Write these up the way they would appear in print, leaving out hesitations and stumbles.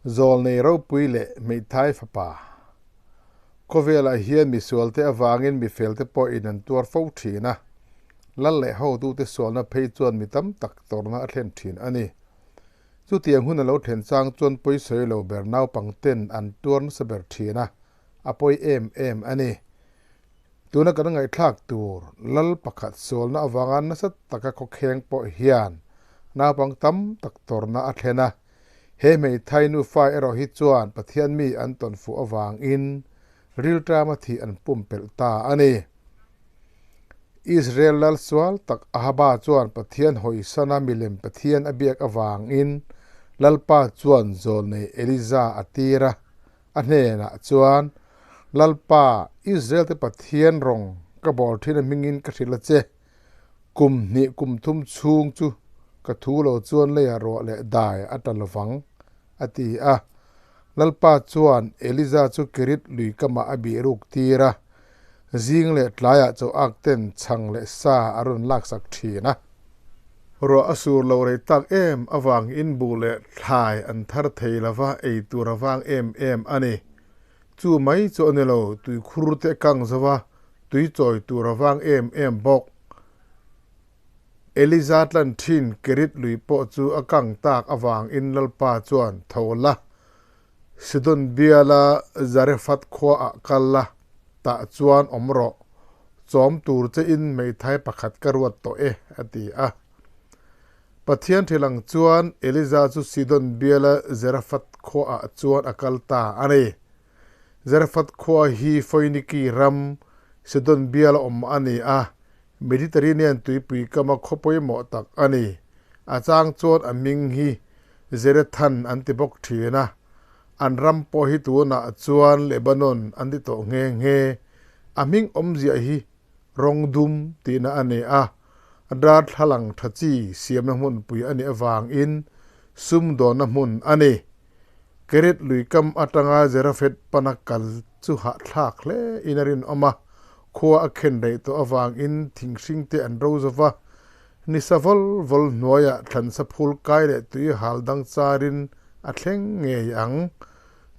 Zawlnei ropui leh hmeithai fapa. Khawvelah hian misualte avangin mifelte pawhin an tuar fo thin a, lal leh hotute sualna phei chuan mi tam tak tawrhna a thlen thin a ni. Chutiang hun a lo thlen chang chuan pawisawi lo ber naupangten an tuar nasa ber thin a, a pawi em em a ni. Tuna kan ngaihthlak tur lal pakhat sualna avanga nasa taka khawkheng pawh hian naupang tam tak tawrhna a thlen a. He hmeithai nufa erawh hi chuan Pathian mi an tawn fuh avangin rilṭama thih an pumpelh ta a ni. Israel lal sual tak Ahaba chuan Pathian hawisana milem Pathian a biak avangin Lalpa chuan zawlnei Elija a tir a. A hnenah chuan, Lalpa, Israel-te Pathian rawng ka bawl thin a hmingin ka hrilh a che. Kum hnih kum thum chhung chu ka thu lo chuan leiah ruah leh dai a ta lovang, a ti a. Lalpa chuan Elija chu Kerit lui kamah a bih ruk tir a, zing leh tlaiah chaw ak ten chhang leh sa a rawn laksak thin a. Ruah a sur lo rei tak em avangin buh leh thlai an thar thei lova ei tur a vang em em a ni. Chu mai chu a ni lo, tuikhur te kang zova tui chawi tur a vang em em bawk. Eliza tlan thin Kerit lui pawh chu a kang tak avangin Lalpa chuan tho la, Sidon biala Zarephath khuaah kal la, tah chuan awm rawh. Chawm tur che in hmeithai pakhat ka ruat tawh e, a ti a. Pathian thil ang chuan Eliza chu Sidon biala Zarephath khuaah chuan a kal ta a ni. Zarephath khua hi Foiniki ram, Sidon biala awm a ni a, Mediterranean tuipui kama khaw pawimawh tak a ni. A chang chuan a hming hi Zerethan an ti bawk thin a, an ram pawh hi tunah chuan Lebanon an ti tawh nghe nghe. A hming awmziah hi rawng dum tihna a ni a, darthlalang tha chi siamna hmunpui a nih avangin sumdawnna hmun a ni. Kerit lui kam atanga Zerafet pana kal chu hahthlak hle in a rinawm a, khua a khen rei tawh avangin thinghring te an ro zo va, Nisa vawl vawl hnuaiah thlansa phul kai leh tui hal dang charin a thleng ngei ang.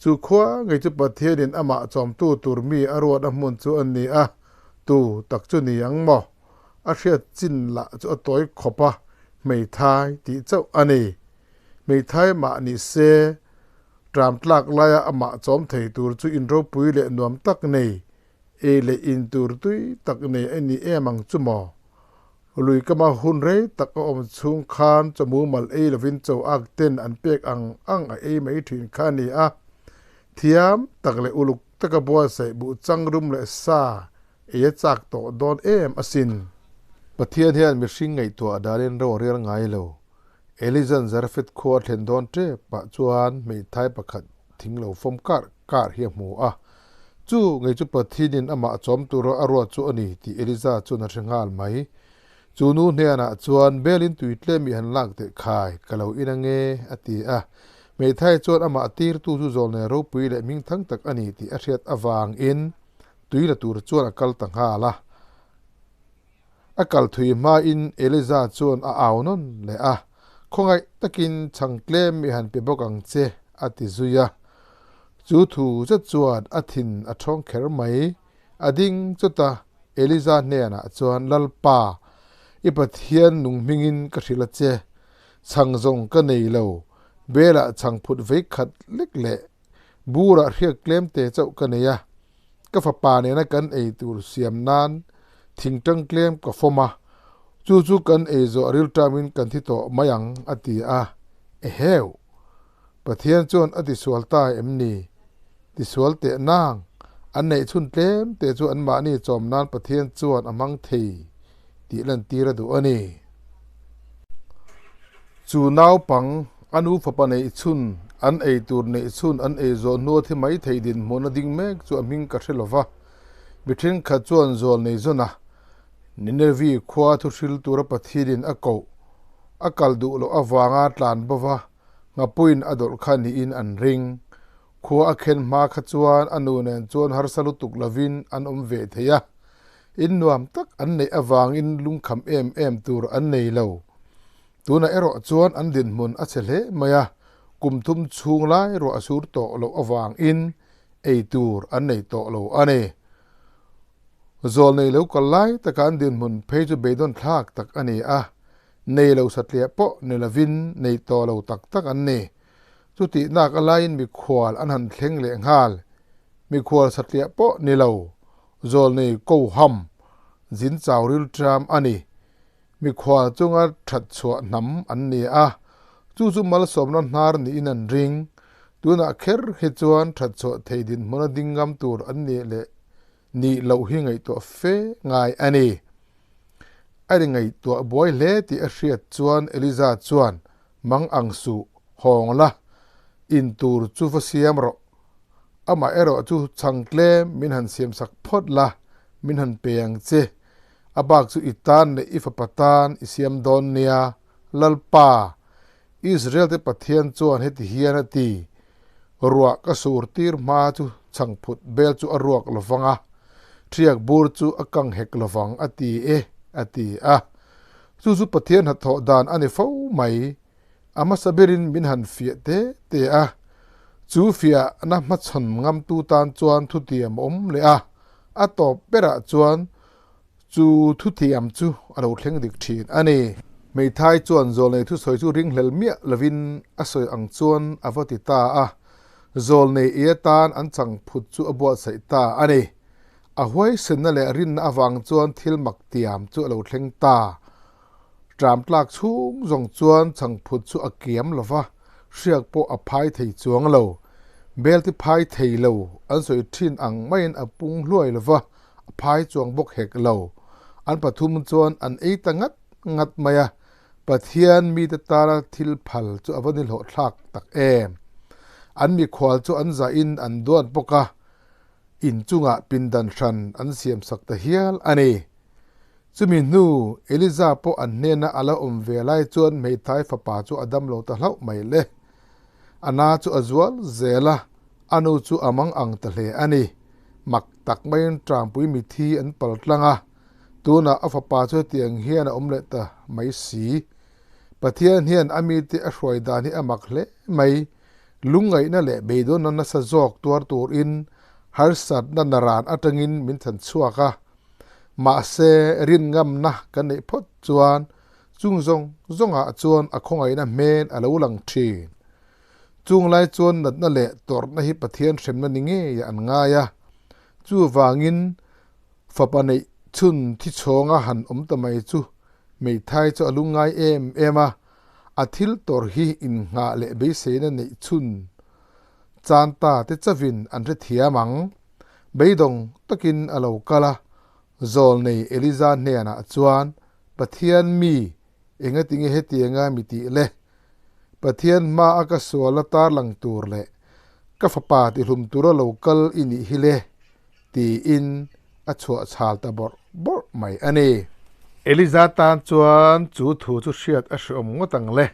Chu khua ngei chu Pathianin amah chawmtu tur mi a ruat a hmun chu a ni a, tu tak chu ni ang maw? A hriat chin lah chu a tawi khawp a, hmeithai tih chauh a ni. Hmeithai mah ni se, ṭam tlak laia amah chawm thei tur chu inropui leh nuam tak nei, ei leh in tur tui tak nei a ni em ang chu maw? Lui kama hun rei tak a awm chhung khan chawmu mal ei lovin chaw ak ten an pek ang ang a ei mai thin kha a ni a. Thiam tak leh uluk taka buatsaih buh chang rum leh sa ei a chak tawh dawn em asin. Pathian hian mihring ngaihtuah danin ro a rial ngai lo. Eliza'n Zarephath khua a thlen dawn tep pah chuan hmeithai pakhat thing lo fawm kar kar hi a hmu a. Chu ngei chu Pathianin amah chawm tura a ruat chu a ni tih Eliza chuan a hre nghal mai. Chu nu hnenah chuan, Belin tui tlem i han lak teh khai, ka lo in ange, a ti a. Hmeithai chuan amah tirtu chu zawlnei ropui leh hmingthang tak a ni tih a hriat avangin tui la tur chuan a kal ta nghal a. A kal thui hmain Eliza chuan a au nawn leh a, Khawngaih takin chhang tlem i han pe bawk ang che, a ti zui a. Chu thu zet chuan a thin a thawng kher mai. A ding chawt a, Eliza hnenah chuan, Lalpa, i Pathian nung hmingin ka hrilh a che. Chhang zawng ka nei lo, Belah chhang phut vei khat lek leh burah hriak tlem te chauh ka nei a. Ka fapa nena kan ei tur siam nan thingtang tlem ka fawm a, chu chu kan ei zawh rilṭamin kan thi tawh mai ang, a ti a. Eheu! Pathian chuan a tisual ta em ni? Tisual teh nang, an neih chhun tlem te chu anmahni chawm nan Pathian chuan a hmang thei tih lantir a duh a ni. Chu naupang a nu fapa neih chhun, an ei tur neih chhun an ei zawh hnu a thi mai thei dinhmun a ding mek chu a hming ka hre lo va. Mi thenkhat chuan zual nei zawn a, Nineveh khua thuhril tura Pathianin a koh, a kal duh loh avanga tlan bo va, nghapuiin a dawlh kha niin an ring. Khua a khen hma kha chuan a nu nen chuan harsa lutuk lovin an awm ve thei a. In nuam tak an neih avangin lungkham em em tur an nei lo. Tunah erawh chuan an dinhmun a chhe hle mai a. Kum thum chhung lai ruah a sur tawh loh avangin ei tur an nei tawh lo a ni. Zawl nei lo kal lai taka an dinhmun phei chu beidawn thlak tak a ni a, nei lo satliah pawh ni lovin nei tawh lo tak tak an ni. Chutih nak a laiin mikhual an han thleng leh nghal. Mikhual satliah pawh ni lo, zawl nei ko ham, zin chau rilṭam a ni. Mikhual chunga that chhuah hnam an ni a, chu chu malsawmna hnar niin an ring. Tunah kher hi chuan that chhuah thei dinhmuna ding ngam tur an nih leh nih loh hi ngaihtuah fe ngai a ni. A ri ngaihtuah buai hle tih a hriat chuan Eliza chuan, Mang ang suh, hawng la, in tur chu va siam rawh. Amah erawh chu chhang tlem min han siam sak phawt la, min han pe ang che. A bak chu i tan leh i fapa tan i siam dawn nia, Lalpa, Israel-te Pathian chuan heti hian a ti, Ruah ka sur tir hma chu chhangphut bel chu a ruak lo vang a, ṭhiak bur chu a kang hek lo vang a ti e, a ti a. Chu chu Pathian hnathawh dan a ni fo mai. A hmasa berin min han fiah te te a, chu fiahna hmachhawn ngamtu tan chuan thutiam a awm leh a, a tawp berah chuan chu thutiam chu a lo thleng dik thin a ni. Hmeithai chuan Zawlnei thusawi chu ringhlel miah lovin a sawi ang chuan a va ti ta a, Zawlnei ei atan an changphut chu a buatsaih ta a ni. A huaisenna leh rinna avang chuan thil mak tiam chu a lo thleng ta. Tram tlak chhung zawng chuan chhangphut chu a kiam lo va, hriak pawh a phai thei chuang lo. Bel ti phai thei lo, an sawi thin ang maiin a pung hluai lo va, a phai chuang bawk hek lo. An pathum chuan an ei ta ngat ngat mai a, Pathian mite tana thil phal chu a va nihlawh thlak tak em. An mikhual chu an zahin an duat bawk a, inchungah pindan hran an siamsak ta hial a ni. Chumi hnu, Eliza pawh an hnena a la awm ve lai chuan hmeithai fapa chu a dam lo ta hlauh mai le. A na chu a zual zel a, a nu chu a mang ang ta hle a ni. Mak tak maiin Tangpui mithi an pal tlang a, tunah a fapa chu hetiang hian a awm leh ta mai si. Pathian hian a mite a hruai dan hi a mak hle mai. Lungngaihna leh beidawnna nasa zawk tuar turin harsatna naran atangin min than chhuak a. Mahse, rinngamna kan neih phawt chuan chung zawng zawngah chuan a khawngaihna hmel a lo lang thin. Chung lai chuan natna leh tawrhna hi Pathian hremna ni ngeiah an ngai a. Chuvangin, fapa neih chhun thi chhawnga han awm ta mai chu hmeithai chu a lungngai em em a, a thil tawrh hi innghah leh beiseina neih chhun chan ta te chauhin an hrethiam ang. Beidawng takin a lo kal a, Zawlnei Eliza hnenah chuan, Pathian mi, engatinge hetianga mi tih le? Pathian hmaa ka sual a tarlang tur leh ka fapa tihlum tura lo kal i nih hi le, tiin a chhuah chhal ta bawrh bawrh mai a ni. Eliza tan chuan chu thu chu hriat a hreawm ngawt ang le.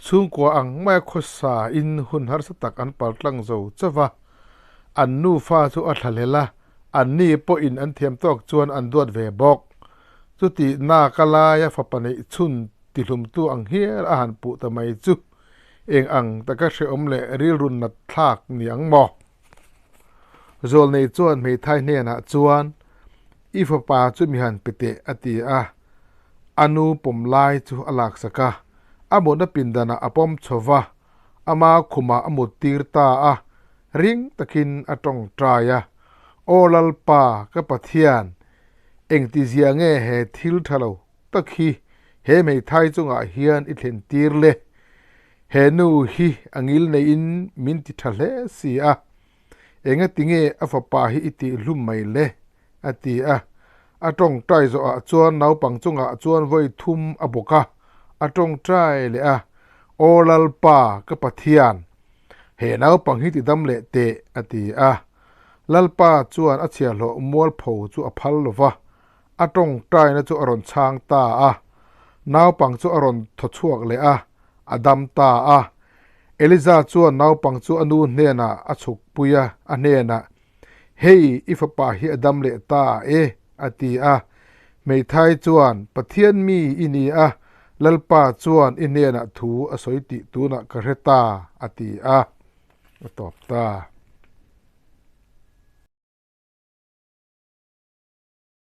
Chhungkua ang maia khawsa in hun harsa tak an paltlang zo chauh va, an nufa chu a thlahlel a, anni pawhin an thiam tawk chuan an duat ve bawk. Chuti naka laia fapa neih chhun tihlumtu ang hial a han puh ta mai chu eng ang taka hrehawm leh rilru nat thlak ni ang maw? Zawlnei chuan hmeithai hnenah chuan, I fapa chu mi han pe teh, a ti a. A nu pawm lai chu a laksak a, a mutna pindanah a pawm chho va, ama khumah a mut tir ta a, ring takin a tawngtai a, Aw Lalpa, ka Pathian, engtizia nge he thil tha lo tak hi he hmeithai chungah hian i thlen tir le? He nu hi a ngil neiin min ti tha hle si a, engatinge a fapa hi i tih hlum mai le? a ti a. A tawngtai zawhah chuan naupang chungah chuan vawi thum a bawk a, a tawngtai leh a, Aw Lalpa, ka Pathian, he naupang hi ti dam leh teh, a ti a. Lalpa chuan a chhiahhlawh mualpho chu a phal lo va, a tawngtaina chu a rawn chhang ta a. Naupang chu a rawn thaw chhuak leh a, a dam ta a. Eliza chuan naupang chu a nu hnenah a chhukpui a, a hnenah, Hei, i fapa hi a dam leh ta e, a ti a. Hmeithai chuan, Pathian mi i ni a, Lalpa chuan i hnenah thu a sawi tih tunah ka hre ta, a ti a, a tawp ta.